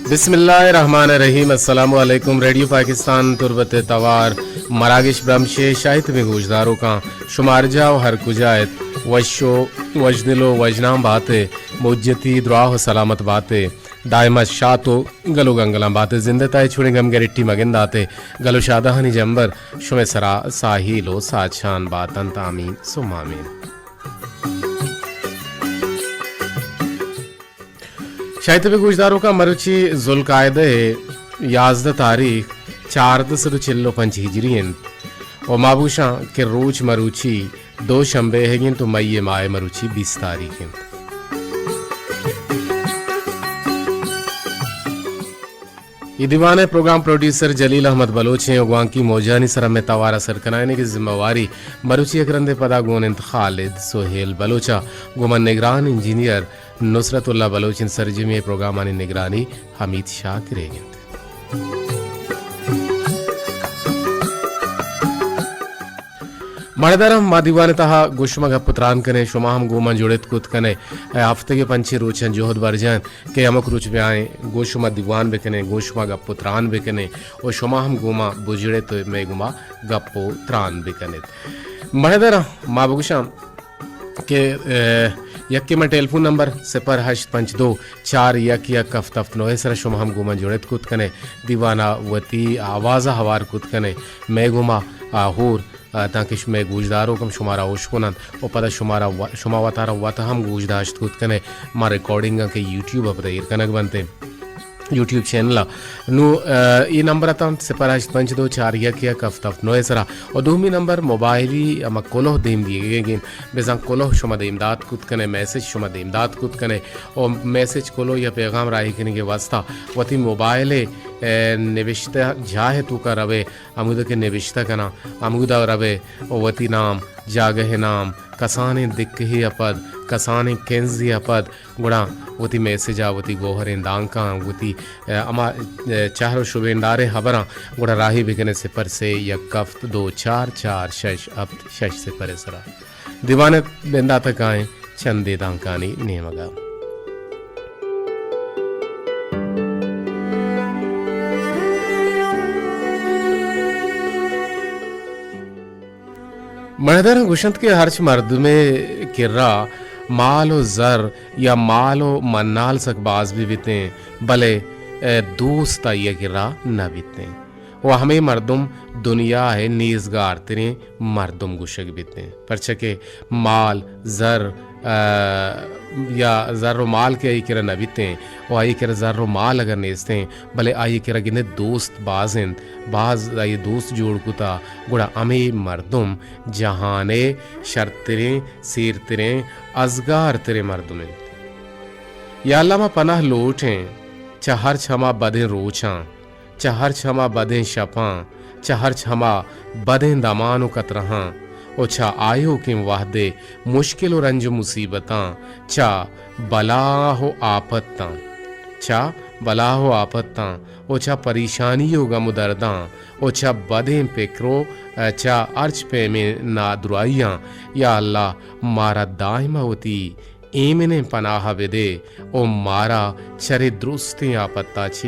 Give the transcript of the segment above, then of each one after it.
بسم اللہ الرحمن الرحیم۔ السلام علیکم۔ ریڈیو پاکستان تربت توار مراگش برمشے شاہی تبیں گوشداروکاں، شما ہر جا و ہر کجا ات، وش و وشدل و وژنام باتے، موجتی دراہ و سلامت باتے، دائما شات و گل و گنگلاں باتے، زندہ تائے چھوڑیں گم گریٹی مگنداتے، گل و شادہانی جمبر شمے سرا ساہیل و ساچان باتنت۔ آمین ثم آمین۔ شاہی تبیں گوشداروکاں، مروچی ذوالقعدہ ءِ یازدہ تاریخ چاردہ سد و چل و پنچ ہجری انت و ما بوشاں کہ روچ مروچی دو شنبے ئیگ انت و مئی ءِ ماہ مروچی بیست تاریخ انت۔ اے دیوان ءِ پروگرام پروڈیوسر جلیل احمد بلوچ ایں و گوانکی موجانی سرا مئے توار ءَ سر کنائینگ ءِ ذمہ واری مروچی یک رندے پدا گون انت خالد سہیل بلوچ ءَ، گوں من نگران انجینئر نصرت اللہ بلوچ انت۔ سرجمی ءِ پروگرامانی نگرانی حمید شاکر ئیگ انت۔ مڑداراں، ما دیوان ءِ تہا گوں شما گپ و تران کنیں، شما ہم گوں ما جڑت کت کنئے۔ اے ہفتگ ءِ پنچیں روچاں جہد برجاہ انت کہ ہمک روچ بیائیں، گوں شما دیوان بکنیں، گوں شما گپ و تران بکنیں و شما ہم گوں ما بجڑت و مئے گوما گپ و تران بکنت۔ مڑداراں، ما بگوشاں کہ، اے، یکے من ٹیلیفون نمبر صفر ہشت پنچ دو چار یک یک ہفت ہفت نو ءِ سرا شما ہم گوں من جڑت کت کنئے، دیوان ءَ وتی آواز ءَ ہوار کت کنئے، مئے گوما آ ہور، آ، تانکہ ش-، مئے گوشداروک ہم شمارا اشکننت و پدا شمارا و-، شما وتارا وت ہم گوشداشت کت کنئے۔ ما ریکارڈنگاں کہ یوٹیوب ءَ پدا ایر کنگ بنت، یوٹیوب چینل ءَ۔ نوں، آ، اے نمبر اتاں صفر ہشت پنچ دو چار یک یک ہفت ہفت نو ءِ سرا۔ و دومی نمبر موبائلی ہما کلوہ دیم دیگگ انت، بزاں کلوہ شما دیم دات کت کنئے، میسج شما دیم دات کت کنئے و میسج کلوہ یا پیغام راہی کنگ ءِ واسطہ وتی موبائل ءِ، اے، نبشتہ جاہ ءِ توکا روئے، ہمودا کہ نبشتہ کناں، ہمودا روئے و وتی نام، جاگہ ءِ نام، کسانیں دکہے ءَ پد، کسانیں کنزے ءَ پد، گڑا وتی میسج ءَ، وتی گوہریں دانکاں، وتی، اے، ہما، اے، چہر و شبینداریں ہبراں گڑا راہی بکنئے صفر سے یک ہفت دو چار چار شش ہفت شش صفر ءِ سرا۔ دیوان ءِ بندات ءَ کائیں چندے دانکانی نیمگ ءَ۔ مڑداراں گوشنت کہ ہرچ مردمے کرا مال و زر یا مال و منال سک باز بہ بیتیں، بلے، اے، دوست آئی ءِ کرا نہ بیتیں۔ و ہمے مردم دنیا ءِ نیزگارتریں مردم گوشگ بیتیں، پرچا کہ مال، زر، آ، یا زر و مال کہ آئی کرا نہ بیتیں و آئی کرا زر و مال اگر نیستیں، بلے آئی کرا گندے دوست باز انت، باز آئی دوست جوڑ کتا، گڑا ہمے مردم جہان ءِ شرتریں، سیرتریں، ازگارتریں مردم انت۔ یا اللہ، ما پناہ لوٹیں چہ ہرچ ہما بدیں روچاں، چہ ہرچ ہما بدیں شپاں، چہ ہرچ ہما بدیں دمان و کترہاں و چہ آیوکیں وہدے مشکل و رنج و مصیبتاں، چہ بلاہ و آپتاں، چہ بلاہ و آپتاں و چہ پریشانی و غم و درداں و چہ بدیں پکر و چہ ہرچ پیمیں نادراہیاں، یا اللہ، مارا دائما وتی ایمنیں پناہ بدے و مارا چرے درستیں آپتا چہ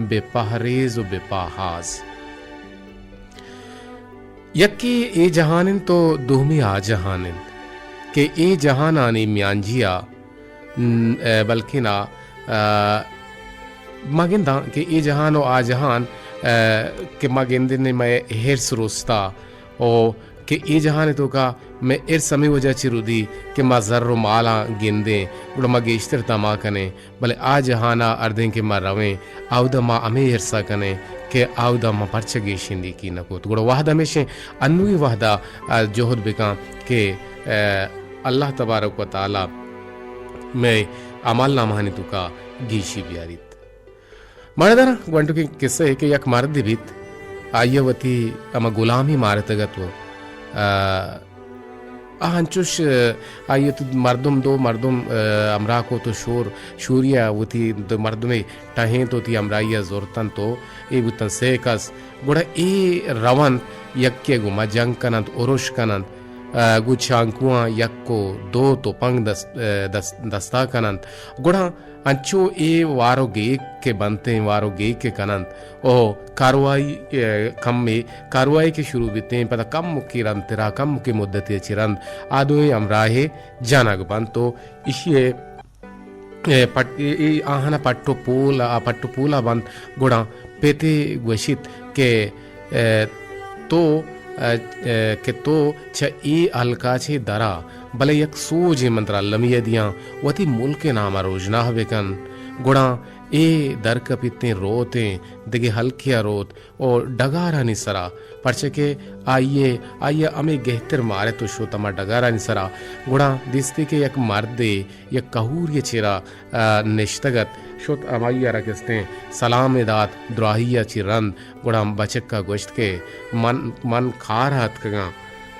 بہ پہریز و بہ پاہاز۔ یکے اے جہان انت و دومی آ جہان انت کہ اے جہانانی میانجیا، ن-، اے، بلکنا، اے، ما گنداں کہ اے جہان و آ جہان، اے، کہ ما گندیں مئے حرص رستا و کہ اے جہان ءِ توکا مئے ارس ہمے وجہ چہ رودی کہ ما زر و مالاں گندیں، گڑا ما گیشتر تما کنیں، بلے آ جہان ءَ ہردیں کہ ما رویں، آودا ما ہمے ارس ءَ کنیں کہ آودا ما پرچہ گیشیں نیکی نہ کت۔ گڑا وہد ہمیش انت، انوی وہد ءَ جہد بکن کہ، اے، اللہ تبارک و تعالی مئے عمل نامہانی توکا گیشی بیاریت۔ مڑداراں، گونڈوکیں کسہ ءَ کہ یک مردے بیت، آئی ءَ وتی ہما گلامی مارتگ ات و، آ، آ انچوش، آ، آئی ءَ تو مردم، دو مردم، آ، ہمراہ کت و شور، شوری ءَ وتی دو مردمے ٹہینت و وتی ہمراہی ءَ زرتنت و اے بوتنت سے کس۔ گڑا اے رونت یکے ءَ گوما جنگ کننت، ارش کننت۔ ء، گوں چانکواں یک و دو تپنگ دست، ء، دست، دستا کننت۔ گڑا انچو اے وار و گیگ کہ بنتیں، وار و گیگ کہ کننت، او کاروائی، ء، کمے کاروائی کہ شروع بیتیں، پدا کمکے رندترا، کمکے مدتے چہ رند آ دوئیں ہمراہے جنگ بنت و ایشی ء اے پٹ، اے، اے آہانا پٹ و پول، آ پٹ و پولا بنت، گڑا پتے گوشیت کہ، اے، تو، اے، اے، کہ تو چہ اے ہلکا چے درا، بلے یک سوجے من ترا المی ء دیاں، وتی ملک ء ناما روژناہ بکن۔ گڑا اے درکپیتیں روتیں، دگہ ہلکے ء روت، و ڈگارانی سرا، پرچہ کہ آئی ء، آئی ء ہمے گہتر مارت و شت ہما ڈگارانی سرا، گڑا دیستی کہ یک مردے یک کہوری ء چیرا، آ، نشتگ ات، شت ہمائی ء را کستیں سلامے دات، دراہی ء چہ رند، گڑا بچک ء گوشت کہ من، من کار ء اتکگاں،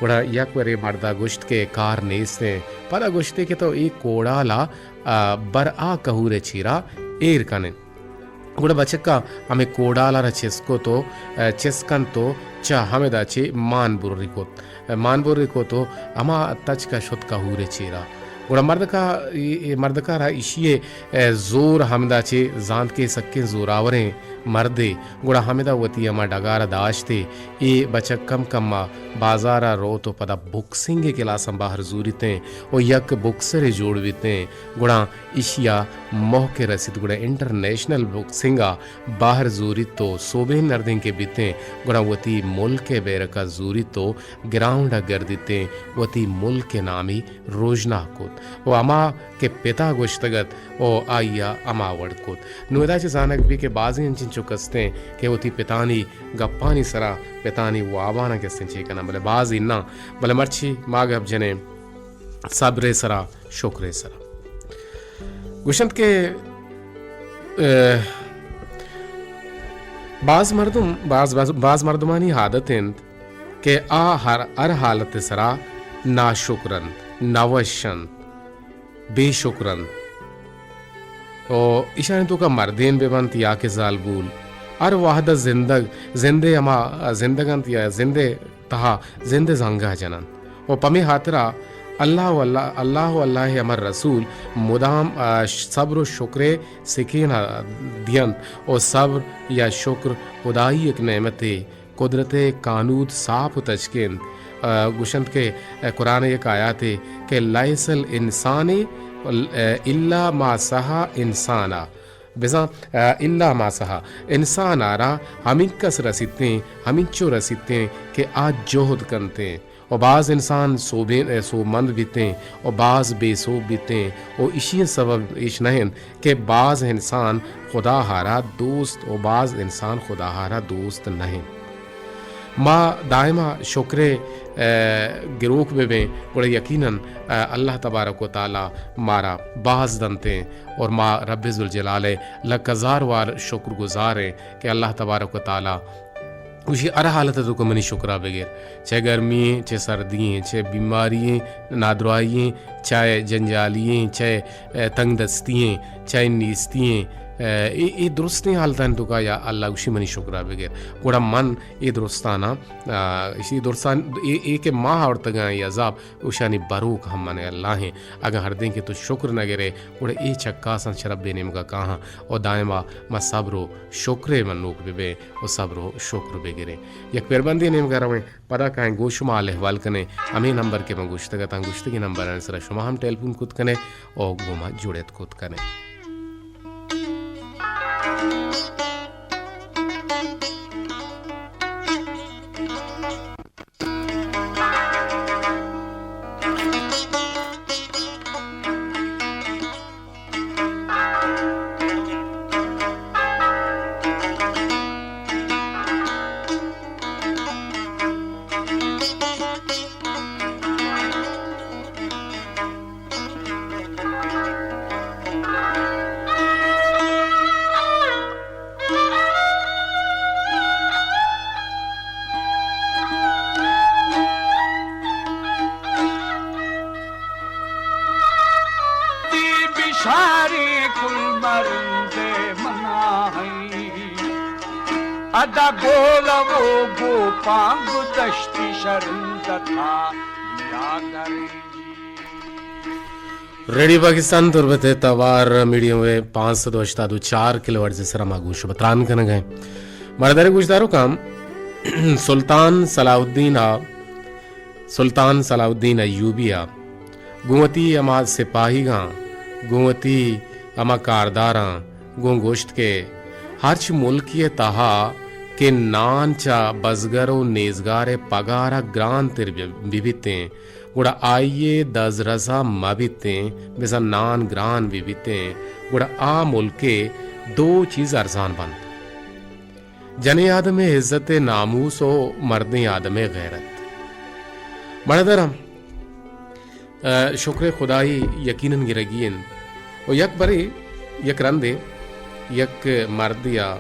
گڑا یک برے مرد ء گوشت کہ کار نیستیں، پدا گوشتے کہ تو اے کوڑال ء، آ، بر آ کہور ء چیرا ایر کن انت۔ گڑا بچک ء ہمے کوڑال ء را چست کت و، ء، چست کنت و چہ ہمدا چہ مان بری کت۔ ء، مان بری کت و ہما تچک ء شت کہور ء چیرا۔ گڑا مردک ء، اے، اے مردک ء را ایشی ء، ء، زور ہمدا چہ زانت کہ سکیں زوراوریں مردے، گڑا ہمدا وتی ہما ڈگار ء داشت ء اے بچک کم کم ء بازار ء روت و پدا بکسنگ ء کلاساں بہر زوریتیں و یک بکسرے جوڑ بیتیں۔ گڑا ایشی ء موہ کہ رسیت گڑا انٹرنیشنل بکسنگ ء بہر زوریت و سوبین نردینکے بیتیں، گڑا وتی ملک ء بیرک ء زوریت و گراؤنڈ ء گردیتیں، وتی ملک ء نامی روژناہ کت و ہما کہ پتا گوشتگ ات و آئی ء ہما وڑ کت۔ نوں ادا چہ زانگ بی کہ بازیں انچیں چک استیں کہ وتی پتانی گپانی سرا، پتانی واباناں کہ استیں چے کناں، بلے باز اناں، بلے مرچی ما گپ جنیں صبر ء سرا، شکر ء سرا۔ گوشنت کہ، ء، باز مردم، باز، باز، باز مردمانی عادت انت کہ آ ہر، ہر حالت ء سرا ناشکر انت، نوش انت، بے شکر انت۔ و ایشانی توکا مردین بہ بنت یا کہ زالبول، ہر وہد ء زندگ، زندے ہما زندگ انت یا زندے تہا زند ء زنگہ جننت۔ و پمے ہاترا اللہ و اللہ، اللہ و اللہ ء ہما رسول مدام، آ، صبر و شکر ء سکین ء دینت و صبر یا شکر خدائی یک نعمتے، قدرت ء کانود صاف و تچک انت۔ آ، گوشنت کہ، آ، قرآن ء یک آیاتے کہ لیس الانسان، آ، الا ما سعی انسانا۔ بزاں، آ، الا ما سعی، انسان ء را ہمینکس رسیتیں، ہمینچو رسیتیں کہ آ جہد کنتیں۔ و باز انسان سوبین، آ، سوبمند بیتیں و باز بے سوب بیتیں و ایشی ء سبب ایش نہ انت کہ باز انسان خدا ء را دوست و باز انسان خدا ء را دوست نہ انت۔ ما دائما شکر ء، آ، گروک بہ بیں، گڑا یقیناً، آ، اللہ تبارک و تعالی مارا باز دنتیں اور ما رب ذوالجلال ء لک ہزار وار شکر گزار ایں کہ اللہ تبارک و تعالی گوشی ہر حالت ء توکا منی شکرا بگر، چہ گرمی ایں، چہ سردی ایں، چہ بیماری ایں، نادراہی ایں، چہ جنجالی ایں، چہ، آ، تنگ دستی ایں، چہ نیستی ایں، آ، اے، اے درستیں حالتانی توکا یا اللہ گوشی منی شکرا بگر۔ گڑا من اے درستاناں، آ، ایشی درستان، اے، اے کہ ماہ آورتگاں اے عذاب، اوشانی بروک ہم من اللہ ہیں۔ اگاں ہردیں کہ تو شکر نہ گرے، گڑا اے چکاساں چہ ربے نیمگا کاہاں۔ او دائما ما صبر و شکرے منوک ببیں و صبر و شکر بگریں۔ یک پربندے نیمگا رویں، پدا کائیں گوں شما حال احوال کنیں۔ ہمے نمبر کہ من گوشتگ اتاں، گوشتگیں نمبرانی سرا شما ہم ٹیلیفون کت کنے او گوں ما جڑت کت کنے۔ تی بشاری کل مرند منائی، ادا گولو گوپان گدشتی شرند تھا۔ ریڈیو پاکستان تربت ءِ توار میڈیم ویو پانچ سد و ہشتاد و چار کلو ہرٹز ءِ سرا ما گوش و تران کنگ ءَ ایں۔ مردر گوشداروکاں، سلطان صلاح الدین ءَ، سلطان صلاح الدین ایوبی ءَ گوں وتی ہما سپاہیگاں، گوں وتی ہما کارداراں گوں گوشت کہ ہرچ ملکے ءِ تہا کہ نان چہ بزگر و نیزگار ءِ پگار ءَ گران تر بہ، بہ بیتیں، گڑا آئی ءِ دزرس ءَ مہ بیتیں، بزاں نان گران بہ بیتیں، گڑا آ ملک ءِ دو چیز ارزان بنت۔ جنیں آدم ءِ عزت ءُ ناموس و مردیں آدم ءِ غیرت۔ مڑدراں، ءَ، شکر خدائی یقیناً گرگی انت۔ و یک برے، یک رندے، یک مردے ءَ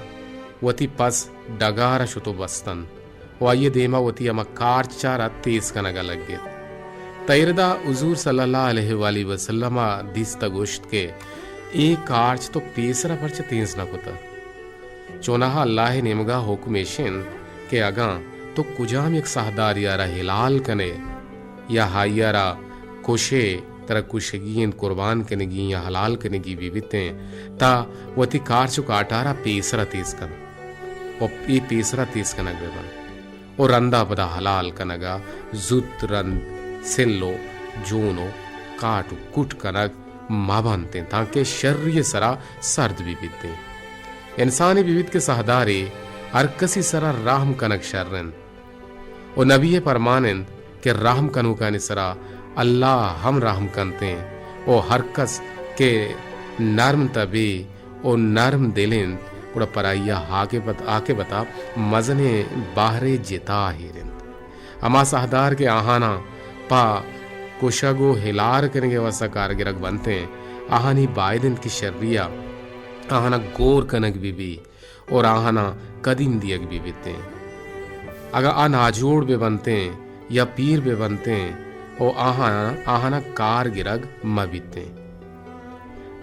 وتی پس ڈگار ءَ شت و بستن و آئی ءِ دیما وتی ہما کارچ چارا تیز کنگ ءَ لگت۔ تیردا حضور صلی اللہ علیہ وآلہ وسلم ءَ دیست ءُ گوشت کہ اے کارچ تو پیسرا پرچہ تیز نہ کتہ؟ چوناہا اللہ ءِ نیمگا حکم ایش انت کہ اگاں تو کجام یک ساہدارے ءَ را ہلال کن ئے یا آئی ءَ را کش ئے، ترا کشگی انت، قربان کنگی یا ہلال کنگی بہ بیتیں، تا وتی کارچ و کاٹارا پیسرا تیز کن و اے پیسرا تیز کنگ بہ بنت و رندا پدا ہلال کنگا زوت رند سل و جون و کاٹ و کوٹ کنگ مہ بنتیں، تانکہ شری ءِ سرا سرد بہ بیتیں۔ انسانے بہ بیت کہ ساہدارے، ہر کسی سرا رحم کنگ شر انت۔ و نبی ءِ پرمان انت کہ رحم کنوکانی سرا اللہ ہم رحم کنتیں۔ و ہر کس کہ نرم تبے و نرم دل انت، گڑا پر آئی ءِ عاقبت، عاقبت ءَ مزنیں بہرے جتا ایر انت۔ ہما ساہدار کہ آہاناں پہ کشگ و ہلار کنگ ءِ واسطہ کار گرگ بنتیں، آہانی باید انت کہ شری ءَ آہاناں گور کنگ بہ بی اور آہاناں قدیم دیگ بہ بیتیں۔ اگاں آ ناجوڑ بہ بنتیں یا پیر بہ بنتیں و آہاناں، آہاناں کار گرگ مہ بیتیں۔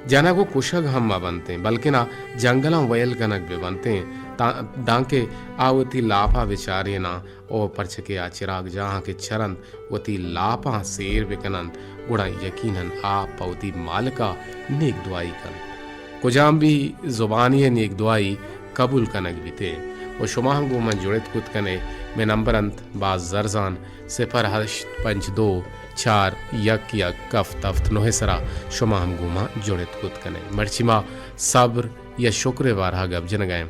جنگ و کشگ ہم مہ بنتیں، بلکنا جنگلاں ویل کنگ بہ بنتیں، تا، دانکہ آ وتی لاپا بچاریناں و پرچہ کہ آ چراگ جاہاں کہ چرنت وتی لاپاں سیر بکننت، گڑا یقیناً آ پہ وتی مالکا نیک دعائی کنت۔ کجام بھی زبانی نیک دعائی قبول کنگ بیتیں۔ و شما ہم گوں من جڑت کت کنے، مئے نمبر انت باز زرزان، صفر ہشت پنچ دو چار یک یک ہفت ہفت نو ءِ سرا شما ہم گوں ما جڑت کت کنے۔ مرچی ما صبر یا شکر ءِ بارہا گپ جنگا ایں۔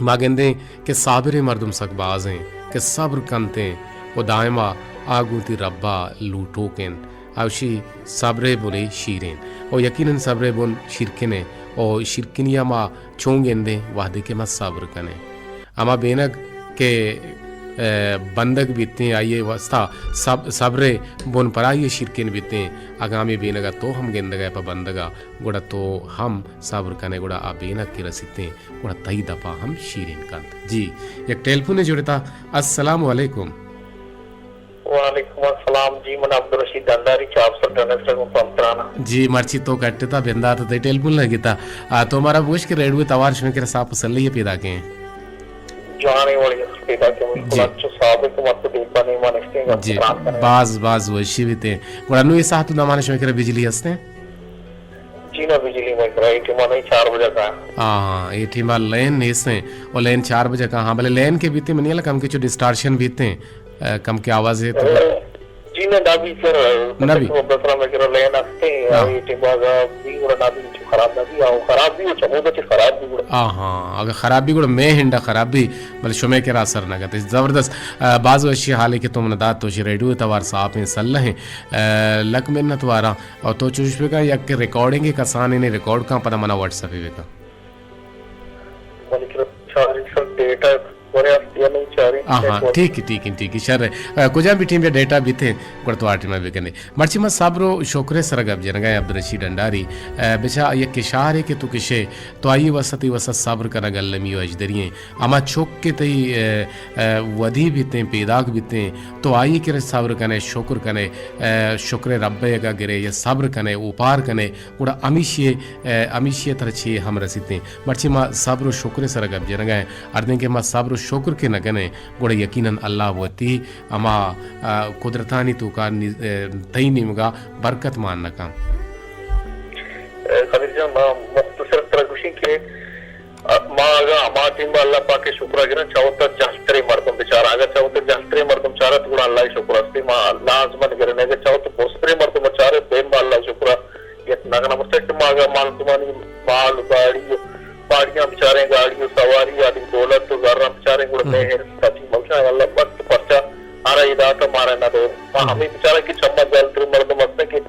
ما گندیں کہ صابریں مردم سک باز ایں کہ صبر کنتیں و دائما آ گوں وتی ربا لوٹوک انت۔ اوشی صبر ءِ بنے شیریں و یقیناً صبر ءِ بن شیرکن ایں و شیرکنی ءَ ما چون گندیں؟ وہدے کہ ما صبر کنیں۔ ہما بینگ کہ، ءَ، بندگ بیتیں، آئی ءِ واسطہ صب-، صبر ءِ بن پر آئی ءَ شیرکن بیتیں۔ اگاں ہمے بینگ ءَ تو ہم گندگ ءَ پہ بندگ ءَ، گڑا تو ہم صبر کن ئے، گڑا آ بینگ کہ رسیتیں، گڑا تئی دپا ہم شیرین کنت۔ جی، یک ٹیلیفونے جڑتا۔ السلام علیکم۔ وعلیکم السلام جی، من عبدالرشید ڈنڈاری چاپ سر ڈنڈ سر گوں پمپ ترانا۔ جی، مرچی تو کٹتا بندات تئی ٹیلیفون لگتا۔ آ، تو مارا گوش کہ ریڈیو توار شمے کرا صاف و سلہی پیداکیں۔ جانے وڑی پیداکیں، بالکل جی۔ اچھو صاحب ہے کہ مت دیپا نہیں مانشتے ہیں، جی، تران کریں۔ باز، باز وشی بیتے۔ گڑا نو اے ساعت دامان شمے کرا بجلی ہستے؟ جی نا، بجلی میں کرا، اے ٹیم نہیں چار بجے کا۔ ہاں، اے ٹیم لین نیستے ہیں۔ اور لین چار بجے کا، ہاں، بلے لین کے بیتے منی لکم کے چو ڈسٹارشن بیتے ہیں۔ ءَ، کمکے آواز ءَ تو۔ جی نہ، نہ بی سر، نہ بی۔ تو بسرا میں کرا لین آستے، ہاں۔ اے ٹیم باز بی گڑا نہ بی چو خراب نہ بی، آو خراب بی، چمو بچے خراب بی گڑا۔ آ ہاں، اگر خراب بی گڑا میں ہنڈا خراب بی، بلے شمے کرا اثر نہ گتے۔ زبردست، ءَ، باز وشی حالے کہ تو من دات تو شی ریڈیو توار صاحب ہیں، سلہ ہیں، ءَ، لک منت وارا۔ اور تو چوش بکا یک ریکارڈنگ کسانے نے ریکارڈ کا پدا منا واٹس ایپ بکا۔ بلکہ چاری سر ڈیٹا ورے است یا نہیں چاری ہاں، ہاں، ٹھیک ہے، ٹھیک ہے، ٹھیک ہے، شر ہے۔ ءَ، کجا بھی ٹیم یا ڈیٹا بیتے، گڑا تو آ ٹیم بکنے۔ مرچی ما صبر و شکر سر گپ جنگا عبدالرشید ڈنڈاری، ءَ، بچا یک اشارے کہ تو کشے، تو آئی وسط، ای وسط صبر کنگ المی و اجدری ہیں۔ اما چک کہ تئی، ءَ، ءَ، ودی بیتے، پیداک بیتے، تو آئی کرے صبر کنے، شکر کنے، ءَ، شکر رب اگا گرے یا صبر کنے، اوپار کنے، گڑا ہمیشی، ءَ، ہمیشی تر چی ہم رسیتے۔ مرچی ما صبر و شکر سر گپ جنگا ہیں۔ اردیں کہ ما صبر و شکر کے نہ کنے، گڑا یقیناً اللہ وتی ہما، آ، قدرتانی توکا نی-، اے، تئی نیمگا برکت مان نہ کن۔ اے، خلیل جان، ما مختصر ترا گوشیں کہ، آ، ما اگاں ہما ٹیم اللہ پاک ءِ شکر ءَ گراں، چہ وت ءَ جہلتریں مردم بچاراں۔ اگاں چہ وت ءَ جہلتریں مردم چارت، گڑا اللہ ءِ شکر است، ما لازماً گریں۔ اگاں چہ وت ءَ مستریں مردم چارت، دیم ما اللہ ءِ شکر ءَ یک نگنہ مستہ کہ ما اگاں مردمانی مال و گاڑی و گاڑیاں بچاریں، گاڑی و سواری، آدم دولت و زراں بچاریں، گڑا مئے حرص تچی مبشاں، اللہ پاک تو پرچا آرا اے داتا مارا نہ دے۔ ما ہمے بچاراں کہ چما جہلتریں مردم ہستیں کہ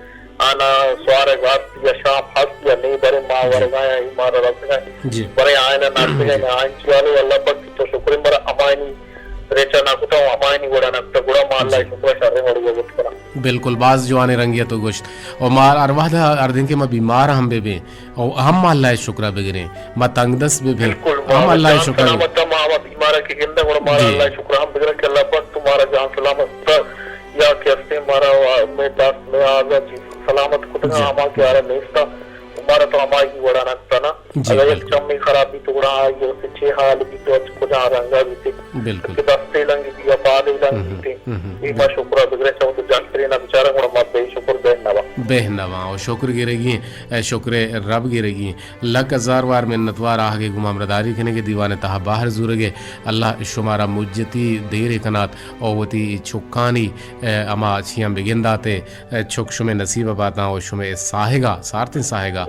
آنا سوارگ ہست یا شام ہست یا نی برے ما ورگا یا اے مارا رسگا۔ برے آئینا نہ رسگا، آئین چیالو اللہ پاک تو شکریں برا ہمائنی ریچا نہ کتا و ہمائنی وڑا نہ کتا، گڑا ما اللہ شکر شریں وڑی وقت کنا۔ بالکل، باز جوانیں رنگے تو گوشت۔ و ما ہر وہد، ہر دن کہ ما بیمار ہم بہ بیں، و ہم اللہ شکر بگریں، ما تنگ دست بہ بیں، بالکل، ہم اللہ شکر۔ سلامت ما ہما بیمار کہ گندہ، گڑا ما اللہ شکر ہم بگریں کہ اللہ پاک تو مارا جان سلامت کتا، یا کہ ہستیں مارا و مئے دست مئے آزا چیز سلامت کتا، ہما کہ آرا نیستا، مارا تو ہمائی وڑا نہ کتا نا۔ اگر یک چمی خراب بیت، گڑا آئی ءِ چے حال بیت، اچ کجا رنگا بیت، بالکل۔ کہ دستے لنگ بیت یا پادے لنگ بیت، اے ما شکر ءَ بگریں، چہ وت جہلتریں ءَ بچاراں، گڑا ما بے شکر بہ نواں۔ بہ نواں و شکر گرگی ایں، اے شکر رب گرگی ایں۔ لک ہزار وار منتوار آہگے گوں ہمراہداری کنگے، دیوان ءِ تہا بہر زورگے۔ اللہ شمارا مجتی دیر کنات و وتی چکانی، اے، ہما چیاں بگنداتے۔ چک شمئے نصیب ءَ باتاں و شمئے ساہگ ءَ، سارتیں ساہگ ءَ،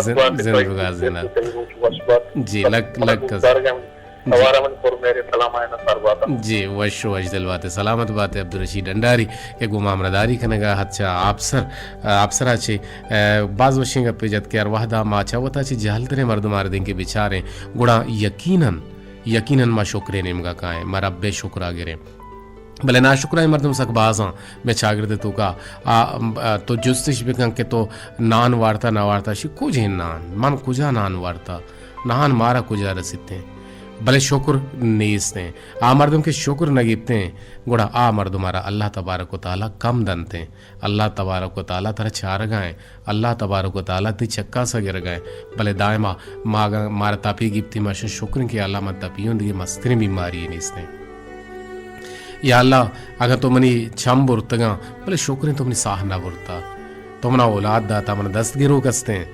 زند بگار زند۔ جی، لک لک۔ جی، وش وش دل باتے، سلامت باتے عبدالرشید ڈنڈاری کہ گوں ما ہمراہداری کنگا ہت چہ آپسر، آپسرا چے، باز وشیں گپے جت کہ ہر وہدا ما چہ وتا چے جہلتریں مردمارا دیں کہ بچاریں، گڑا یقیناً، یقیناً ما شکرے نیمگا کائیں، ما رب ءِ شکرا گریں۔ بلے ناشکرائیں مردم سک بازاں مئے چاگرد ءِ توکا۔ آ، آ، تو جستش بکن کہ تو نان وارتا نہ وارتا، شی کجیں نان؟ من کجا نان وارتا؟ نان مارا کجا رسیتیں؟ بلے شکر نیستیں۔ آ مردم کہ شکر نہ گیپتیں، گڑا آ مردم ءَ را اللہ تبارک و تعالی کم دنتیں۔ اللہ تبارک و تعالی ترا چارگا ایں۔ اللہ تبارک و تعالی تئی چکاسا گرگا ایں، بلے دائما ما اگاں مارا تپی گیپتی، ما شکر ایں کہ اللہ من تپی اوں، دگہ مستریں بیماری نیستیں۔ یا اللہ، اگاں تو منی چم برتگاں، بلے شکر ایں تو منی ساہ نہ برتا، تو منا اولاد داتا، منا دست گروک ہستیں،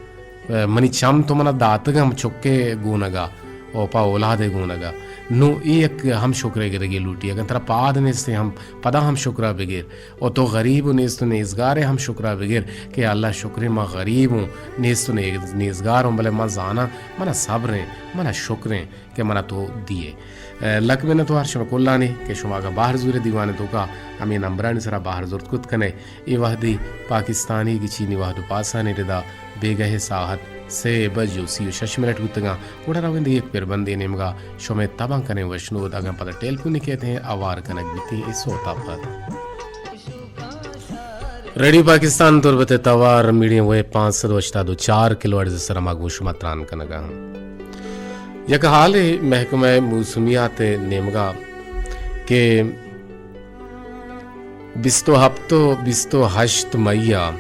منی چم تو منا داتگاں چکے گونگا و پہ اولادے گونگا۔ نوں اے یک ہم شکرے گرگی لوٹی، اگاں ترا پاد نیستیں ہم پدا ہم شکرا بگر۔ و تو غریب و نیست و نیزگارے ہم شکرا بگر کہ اللہ شکریں ما غریب اوں، نیست و نیز-، نیزگار اوں، بلے ما زاناں منا صبریں، منا شکریں کہ منا تو دیئے۔ اے، لک منتوار شما کلانی کہ شما اگاں بہر زورے دیوان توکا ہمے نمبرانی سرا بہر زرت کت کنے۔ اے وہدی پاکستانی گچینی وہد و پاسانی ردا بیگہ ساعت سے بج و سی و شش منٹ بوتگاں۔ گڑا رویں دگہ یک پربندے نیمگا شمئے تباں کنیں وشنود، اگاں پدا ٹیلیفونی کئیت ایں اوار کنگ بیتیں اے سوتا پد۔ ریڈیو پاکستان تربت ءِ توار میڈیم ویو پانچ سد و ہشتاد و چار کلو ہرٹز ءِ سرا ما گوں شما تران کنگا ایں۔ یک حالے محکمہ موسمیات ءِ نیمگا کہ بیست و ہپت و بیست و ہشت مئی ءَ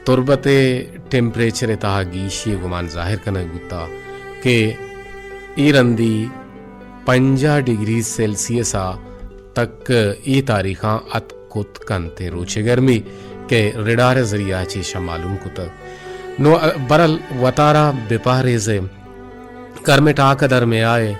تربت ءِ ٹمپریچر ءِ تہا گیشی ءِ گمان ظاہر کنگ بوتا کہ اے رندی پنجاہ ڈگری سیلسیس ءَ تک اے تاریخاں اتک کت کنت۔ اے روچ ءِ گرمی کہ ریڈار ءِ ذریعہ ءَ چہ ایشاں معلوم کتگ۔ نوں برل وتارا بپہریزئے۔ گرمیں ٹاک ءَ در میائے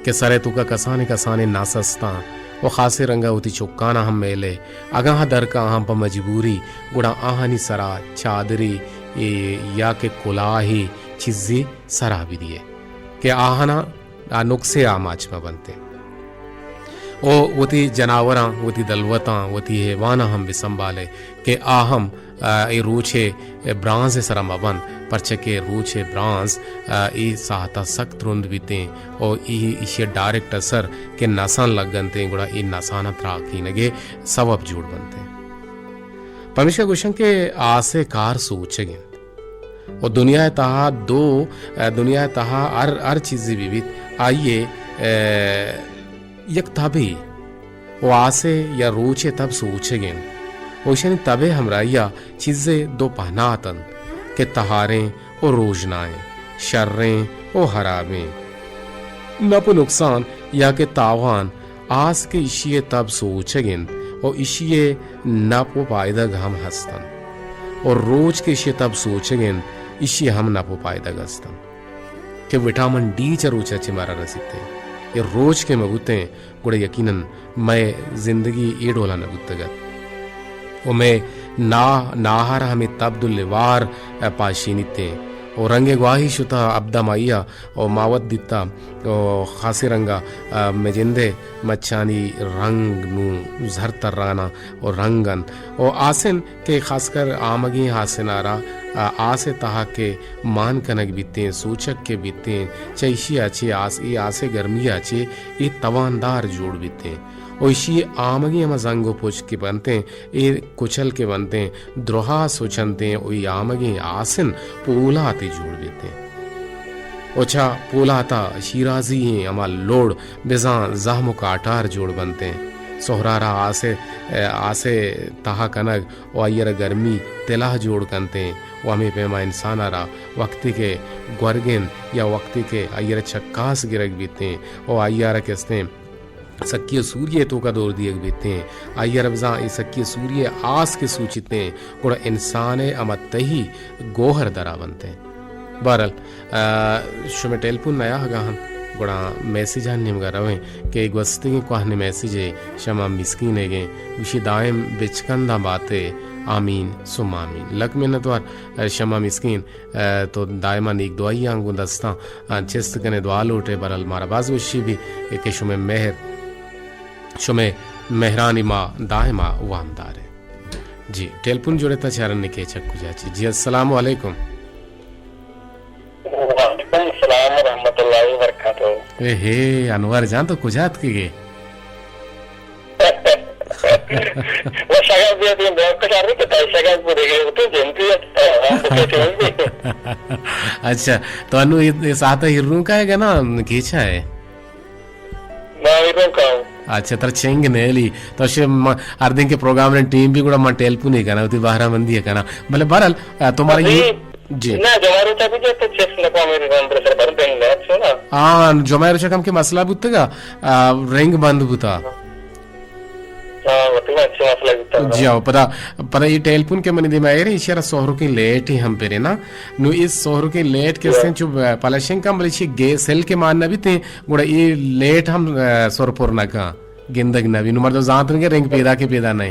کہ سر ءِ توکا کسانیں کسانیں نس استاں و خاصیں رنگ ءَ وتی چکاناں ہم میلے۔ اگاں آ در کاہاں پہ مجبوری، گڑا آہانی سرا چادرے، اے، یا کہ کلاہے چیزے سرا بدیئے کہ آہاناں آ نقصے آماچ مہ بنتیں۔ او وتی جناوراں، وتی دلوتاں، وتی حیواناں ہم بسنبھالے کہ آ ہم، آ، اے روچ ءِ برانز ءِ سرا مہ بنت، پرچہ کہ روچ ءِ برانز، آ، اے ساہت ءَ سک ترند بیتیں او اے، ایشی ءِ ڈائریکٹ اثر کہ نساں لگنتیں، گڑا اے نساناں تراکینگ ءِ سوب جوڑ بنتیں۔ پمیشا گوشاں کہ آس ءِ کار سوچگ انت۔ و دنیا ءِ تہا دو، دنیا ءِ تہا ہر، ہر چیزے بہ بیت، آئی ءِ، اے، یک تبے و آس ءِ یا روچ ءِ تب سوچگ انت۔ و ایشانی تب ءِ ہمراہی ءَ چیزے دو پہنات انت کہ تہاریں و روژنائیں، شریں و ہرابیں۔ نپ و نقصان یا کہ تاوان، آس کہ ایشی ءِ تب سوچگ انت و ایشی ءِ نپ و پائدگ ہم ہست انت و روچ کہ ایشی ءِ تب سوچگ انت، ایشی ءِ ہم نپ و پائدگ ہست انت کہ وٹامن ڈی چہ روچ ءَ چہ مارا رسیت انت۔ اے روچ کہ مہ بوتیں، گڑا یقیناً مئے زندگی اے ڈولا نہ بوتگ ات۔ و مئے نا-، ناہار ہمے تبد و لیوار، ءَ، پاشینیتیں۔ و رنگ گواہی شتہ ابدمائی ءَ و ما وت دیتہ و خاصیں رنگ ءَ، ءَ، مئے جند ءِ مچانی رنگ نوں زر تران ءَ و رنگ انت۔ و آسن کہ خاص کر آمگیں آسن ءَ را، ءَ، آس ءِ تہا کہ مان کنگ بیتیں، سوچگ کہ بیتیں، چہ ایشی ءَ چہ آس، اے آس ءِ گرمی ءَ چہ اے تواندار جوڑ بیتیں۔ و ایشی ءِ آمگیں ہما زنگ و پچ کہ بنتیں، اے کچل کہ بنتیں، درہا سوچنتیں و اے آمگیں آسن پولاتے جوڑ بیتیں۔ و چہ پولات ءَ شیرازی ایں ہما لوڑ بزاں زہم و کاٹار جوڑ بنتیں۔ سہرا را آس ءِ، آس ءِ تہا کنگ و آئی ءَ را گرمی تلاہ جوڑ کنتیں و ہمے پیما انسان ءَ را وقتی کہ گورگ انت یا وقتی کہ آئی ءَ را چکاس گرگ بیتیں و آئی ءَ را کستیں سکی ءُ سوری ءِ توکا دور دیگ بیتیں، آئی ءَ را بزاں اے سکی ءُ سوری ءِ آس کہ سوچیتیں، گڑا انسان ءِ ہما تہی گوہر درا بنتیں۔ بہرحال، آ، شمئے ٹیلیفون نیاہگا انت، گڑا میسجانی نیمگا رویں کہ گوستگیں کوہنیں میسجے شما مسکین ئیگیں، گوشی دائم بچکنداں باتے، آمین ثم آمین۔ لک منتوار، آ، شما مسکین۔ ء تو دائما نیک دعائی آں گوں دستاں، آ، چست کنے دعا لوٹے، برحال مارا باز وشی بی کہ شمے مہر، شمے مہرانی ما دائما وام دارے۔ جی، ٹیلیفون جوڑے تا چارن نے کیچک کجا چی۔ جی، السلام علیکم۔ وعلیکم السلام ورحمۃ اللہ وبرکاتہ۔ اے ہے، انور جان تو کجا اتکگے؟ وہ شگاف بھی ابھی بہت کچھ آ رہی کتا ہے، شگاف بھی دیکھ رہے ہوتے ہیں، جنتی ہے، ہم تو کہتے ہیں بھی۔ اچھا، تو انو یہ، یہ ساعت ہیروں کا ہے نا، کیچا ہے؟ میں ہیروں کا ہوں۔ اچھا، ترا چنگ نیلی، تو شے م-، ہر دن کے پروگرام نے ٹیم بھی گڑا میں ٹیلیفون ہی کرنا، ہوتی بہرہ مندی ہے کرنا۔ بلے بہرحال، آ، تمہارا ابھی یو-، جی۔ نہ، جمعہ روچا بھی جاتے چیس نکو میری نام پر سر بھر دیں گے، اچھا نا؟ ہاں، جمعہ روچا کم کے مسئلہ بوتگا، آ، رنگ بند بوتا۔ ہاں، وتی ما اچھے مسئلہ بوتا۔ جی ہاں، پدا، پدا یہ ٹیلیفون کے منی دیما اے رہی، ایشی را سہرکیں لیٹ ہی ہم پرے نا۔ نو اس سہرکیں لیٹ کے جی۔ سن چو، آ، پلشن کم بلے چی گیس ہل کے مان نہ بیتے، گڑا یہ لیٹ ہم، آ، سر پر نہ کن۔ گندگ نہ بی۔ نو مردم زانت نہ کہ رنگ پیدا کے پیدا نہ۔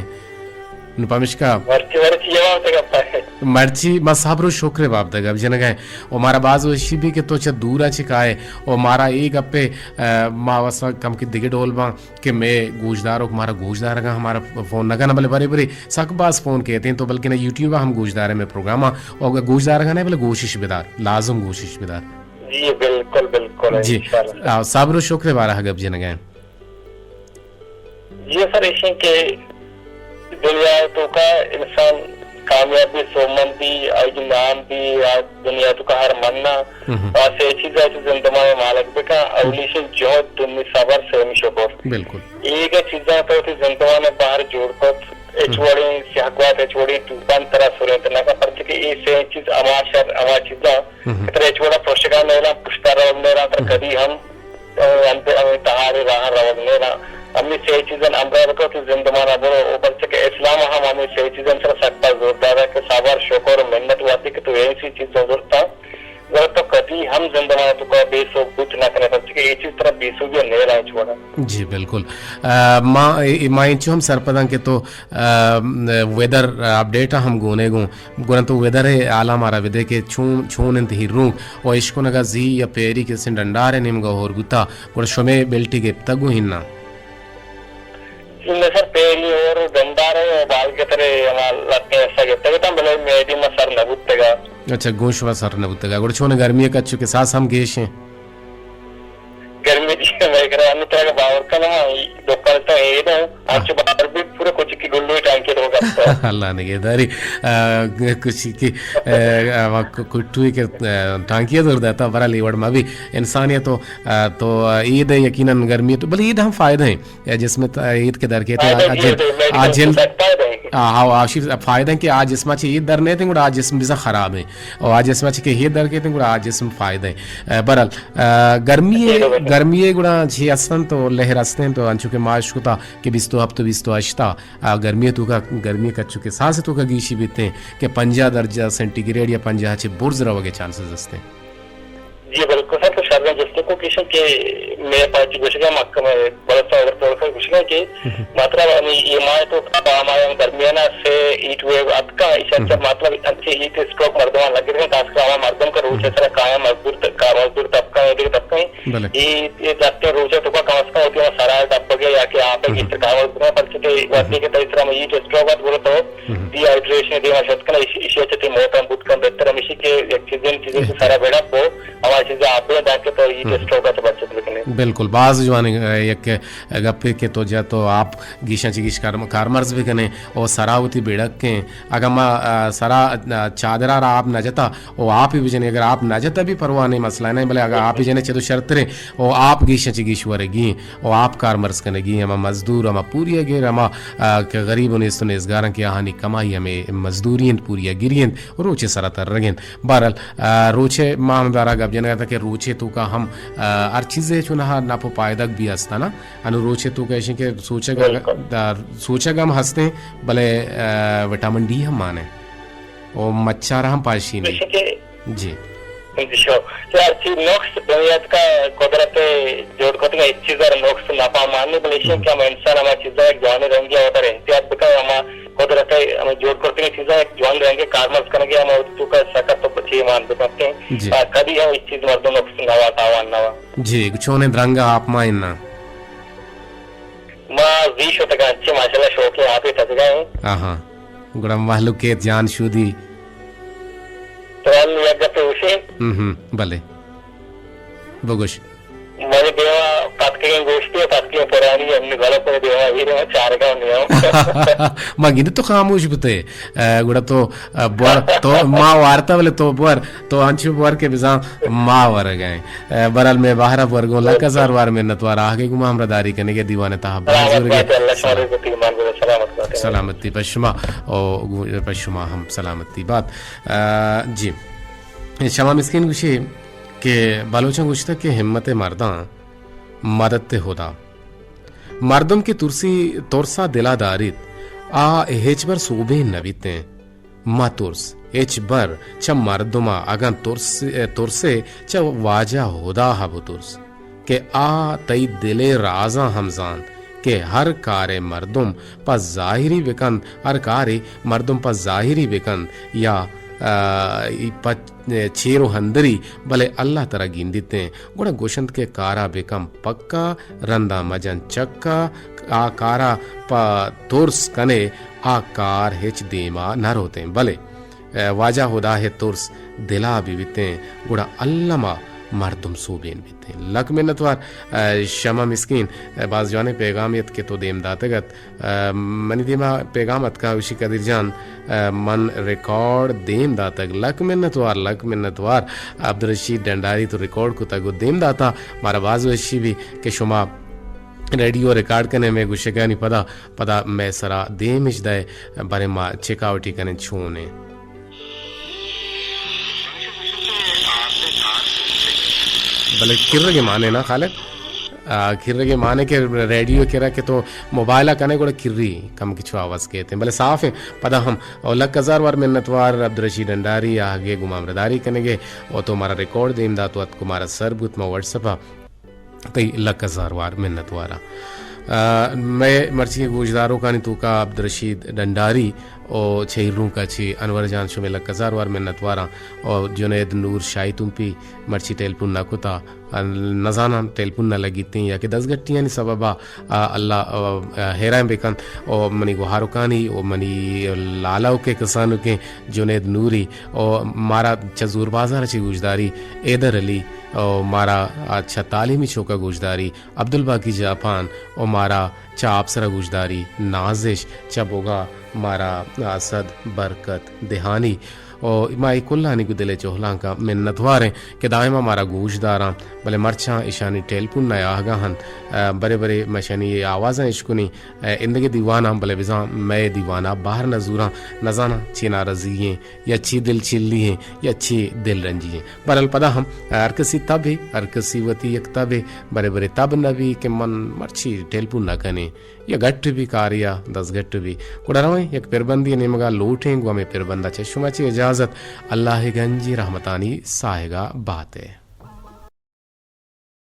نو پمشکا مرچی، مرچی یہ بات گپ ہے۔ مرچی ما صبر و شکر باب دگا جنگا ہے۔ و مارا باز وشی بی کہ تو چہ دورا چہ کائے۔ و مارا اے گپے، آ، ما وسا کم کہ دگہ ڈول باں کہ مے گوشداروک مارا گوشدارگا ہمارا فون نہ کنا، بلے برے برے سک باز فون کیتے ہیں تو بلکہ نہ یوٹیوب ہم گوشدارے مے پروگرام، و اگر گوشدارگا نہ بلے گوشش بدار، لازم گوشش بدار۔ جی بالکل، بالکل، جی۔ انشاءاللہ۔ آ، صبر و شکر بارہ گپ جنگا ہے۔ جی سر، ایشیں کہ دنیا ءِ توکا انسان کامیاب بی، سوبمند بی، آئی نام بی، آ دنیا ءِ توکا ہر منا، ہم۔ آ سے چیز ءَ چہ زندمان ءَ مالک بکن، اولیشیں جہد، دومی صبر، سیمی شکر۔ بالکل۔ ایگا چیزاں تو وتی زندمان ءَ بہر جوڑ کت، ہچ ہم۔ وڑیں سیاہ گوات، ہچ وڑیں توپان ترا سرینت نہ کن، پرچہ کہ اے سے چیز ہما شر، ہما چیزاں ہم۔ کہ ترا ہچ وڑا پرشگا نیلاں، پشتا روگ نیلاں، ترا ہم۔ کدی ہم انت، ہمے تہارے راہ روگ نیلاں۔ ہمے سے چیزاں ہمراہ بکن، وتی زندمان ءَ برو۔ و پرچہ کہ اسلام ءَ ہم ہمے سے چیزاں سرا سک باز زور داتا کہ صبر، شکر، منت، وہدے کہ تو ایسی چیزاں زرتاں، گڑا تو کدی ہم زندمان ءِ توکا بے سوب بوت نہ کنے، پرچہ کہ اے چیز ترا بے سوبی ءَ نیلاں ہچ وڑا۔ جی بالکل۔ آ، ما، ما انچو ہم سرپداں کہ تو، آ، ویدر اپڈیٹ ءَ ہم گونے گوں۔ گڑا تو ویدر ءِ حالاں مارا بدے کہ چون، چون انت ہیرونک و اشکنگ ءَ زی یا پیری کسیں ڈنڈار ءِ نیمگ ءَ ہور بوتا، گڑا شمے بلٹی گپتگ گوں ہنا؟ جی، مئے سر پیری ہور ڈنڈار ءِ بال گترے ہما لکیں حصہ گپتگ اتاں، بلے مئے دیما سر نہ بوتگا۔ اچھا، گوں شما سر نہ بوتگا۔ گڑا چون گرمی ءَ کچو کہ ساس ہم گیش ہیں؟ گرمی جی، مئے گھر ءَ انو ترا باور کن، ما دکان تو اے دوں، ہاں۔ انچو باور بھی پورا کچھ کی گلو ٹانکے تو گپتا۔ اللہ نگہداری، آ، کچھ کی، آ، آ، وا ک-، کٹوی کے، آ، ٹانکیہ دور دیتا، برا لیوڑ ما بھی انسانیت تو، آ، تو، آ، عید ہے یقیناً گرمی تو، بلے عید ہم فائدہ ہیں۔ یا جسم ت-، عید کے در کے فائدہ آ، بھی جل-، ہے، میڈیکل آ، جلد، سیٹ فائدہ ہے۔ آ، ہاو، آ شی فائدہ کہ آ جسم چہ یہ در نیتیں، گڑا آ جسم بزاں خراب ہیں۔ اور آ جسم چہ کہ یہ در کیتیں، گڑا آ جسم فائدہ ہیں۔ اے، بہرحال، اے، گرمی، گرمی گڑا چی ہستن تو لہر ہستیں تو انچو کہ ما اشکتا کہ بیست و ہفت و بیست و ہشت آ، گرمی توکا، گرمی کچو کہ ساس توکا گیشی بیتیں کہ پنجاہ درجہ سینٹی گریڈ یا پنجاہ چہ برز روگے چانسز ہستیں۔ جی بالکل سر، تو شریں جستے کو کشن کہ میں پارٹی گوشگا مکہ میں بلوچستان اگر پروفیسر گوشگا کہ مطلب ہمیں یہ ماہ تو ہمارے درمیانہ سے ہیٹ ویو اتکا، ایشا مطلب اچھے ہیٹ اسٹروک مردمان لگے ہیں، خاص کر ہمارا مردم کا روچ ہے سر، کایا مزدور، کار مزدور طبقہ ہے، دیگر طبقہ ہیں۔ بلے۔ یہ، یہ لگتے ہیں روچ ہے تو کا کم از کم ہوتی ہے سارا ڈب گیا یا کہ آپ ہے کہ کار مزدور پر چکے وقتی کے تیسرا میں ہیٹ اسٹروک بولو تو ڈی ہائیڈریشن دیما شت کنا، ایشی، ایشی چتی موت ہم بوت کن بہتر ہمیشی کہ یک چیزیں، چیزیں کہ سارا بیڑا کو ہما چیز آپ دے تاکہ تو یہ ٹیسٹ ہوگا تو بچت بکنے۔ بالکل، باز جوان، اے، یک گپے کہ تو جا تو آپ گیشاں چہ گیش کار-، کارمرز بکنے او سرا وتی بیڑک کیں۔ اگاں ما، آ، سرا، آ، چادرا را آپ نہ جتا او آپ ہی بجنے، اگر آپ نہ جتا بھی پرواہ نہیں، مسئلہ نہیں، بلے اگر آپ ہی جنے چہ تو شرتریں او آپ گیشاں چہ گیش ورگی۔ و آپ کارمرز کنگی، ہما مزدور، ہما پوریاگیر، ہما، آ، کہ غریب و نیست و نیزگاراں کہ آہانی کمائی ہمے مزدوری انت، پوریاگیری انت و روچے سرا ترگ انت۔ بہرحال، آ، روچے ما ہم دارا گپ جنگ ات کہ روچے توکا ہم، آ، ہر چیزے چونہا نپ و پائدگ بھی ہستانا۔ انو روچے توکا ایشیں کہ سوچگ، بالکل۔ آ، سوچگ ہم ہستیں، بلے، آ، وٹامن ڈی ہم مانے۔ و مچار ہم پاشی نہیں۔ جی۔ جی شو۔ تو ہر چیز نقص دنیا کا قدرت جوڑ کرتے ہیں، اس چیز اور نقص نفع ماننے، بلے شو کہ ہم انسان ہماری چیزیں ایک جوانی رنگی اور احتیاط بکا، ہم قدرت ہم جوڑ کرتے ہیں چیزیں ایک جوان رنگی کارمرز کرنے کے ہم تو کا سکت تو پچی مان بکتے ہیں۔ جی۔ آ، کبھی ہم اس چیز مردم نقص نوا تاوان نوا۔ جی، چونے درنگا آپ مائن نا۔ ما زی شتگاں، چی ماشاءاللہ شوقیں آپ ہی تکگا ہیں۔ آہاں۔ گڑا مہلوکے جان شودی۔ تو ہم یک گپے گوشیں؟ ہم ہم، بلے۔ بگوش۔ منی دیما پتکگیں گوشتے، پتکگیں پرانی، ہم گلو پر دیما ہی دیما چارگا نہیں ہوں۔ ما گند تو خاموش بوتے۔ اے، گڑا تو، اے، بور، تو ما وارتا بلے تو بور، تو انچو بور کے بزاں ما ورگائیں۔ اے، برحال میں باہرا بور گوں لک ہزار وار منت وار آہگے گوں ما ہمراہ داری کنگے دیوان تہا باز سلامت زورگے۔ بات، اللہ شما سلام۔ رزق ایمان بده، سلامت بات۔ سلامتی پہ شما، او گو-، پہ شما ہم سلامتی بات۔ آ، جی۔ شما مسکین گوشی کہ بلوچاں گوشتگ کہ ہمت مرداں مدد خدا۔ مردم کہ ترسی، ترسا دلا داریت، آ ہچبر سوبین نبیتیں۔ مترس، ہچبر چہ مردما اگاں ترس، ترسے چہ واجہ ہدا ء بترس کہ آ تئی دل ء رازاں ہم زانت کہ ہر کارے مردم پہ ظاہری بکنت، ہر کارے مردم پہ ظاہری بکنت یا، آ، پہ چیر و ہندری، بلے اللہ ترا گندیتیں۔ گڑا گوشنت کہ کارا بکن پکا، رندا مجن چکا، آ کارا پہ ترس کنے، آ کار ہچ دیما نہ روتیں۔ بلے، اے، واجہ ہدا ء ترس دلا بہ بیتیں، گڑا الما مردم سوبین بیتیں۔ لک منتوار، اے، شمع مسکین، اے، باز جوانیں پیغامے ات کہ تو دیم داتگ ات۔ اے، منی دیما پیغام اتکا، گوشی قدیر جان، اے، من ریکارڈ دیم داتگ۔ لک منتوار، لک منتوار۔ عبدالرشید ڈنڈاری تو ریکارڈ کتگ و دیم داتا۔ مارا باز وشی بی کہ شما ریڈیو ریکارڈ کنے مئے گوشگانی پدا، پدا مئے سرا دیم اش دئے، برے ما چیک آؤٹی کنیں چونیں۔ بلے کرگے مانے نا خالد؟ آ، کرگے مانے کہ ریڈیو کرا کہ تو موبائل کنے گڑا کری کم کچھ آواز کہتے ہیں۔ بلے صاف ہیں، پدا ہم۔ اور لک ہزار وار منتوار عبدالرشید انڈاری آگے گمامرداری کنگے اور تو مارا ریکارڈ دیم دا تو اتکو مارا سر بوت ما واٹس ایپ تئی لک ہزار وار منتواراں۔ آ، مئے مرچی گوشداروکانی توکا عبدالرشید ڈنڈاری او چہ ایرونکا چہ انور جان شمے لک ہزار وار منتواراں۔ او جنید نور شاہی تمپی مرچی ٹیلیفون نہ کتا، آ، نزاناں ٹیلیفون نہ لگیتیں یا کہ دزگٹیانی سببا، آ، اللہ، آ، آ، حیران بکن۔ او منی گوہاروکانی او منی لالاوکے کسانوکیں جنید نوری او مارا چہ زوربازار چہ گوشداری حیدر علی او مارا چہ تعلیمی چوکا گوشداری عبدالباقی جاپان او مارا چہ آپسرا گوشداری نازش چہ بوگا مارا اسد برکت دہانی و ما اے کلانی گوں دل ءِ چہلانکاں منتوار ایں کہ دائما مارا گوش داراں، بلے مرچاں ایشانی ٹیلیفون ءِ آہگاں انت۔ آ، برے برے ما ایشانی اے آوازاں اشکنیں، آ، ایندگہ دیواناں، بلے بزاں مئے دیوانا بہر نہ زوراں، نزاناں چے ناراضی ایں یا چے دل چلی ایں یا چے دل رنجی ایں۔ بہرحال پدا ہم ہر کسی تب ایں، ہر کسی وتی یک تب ایں، برے برے تب نہ بی کہ من مرچی ٹیلیفون نہ کنیں۔ یا گٹ بی کاریا دزگٹ بی۔ گڑا رویں یک پربندی نیمگا لوٹیں، گوں ہمے پربندا چہ شما چہ اجازت۔ اللہ گنجی رحمتانی ساہگا بات ئے۔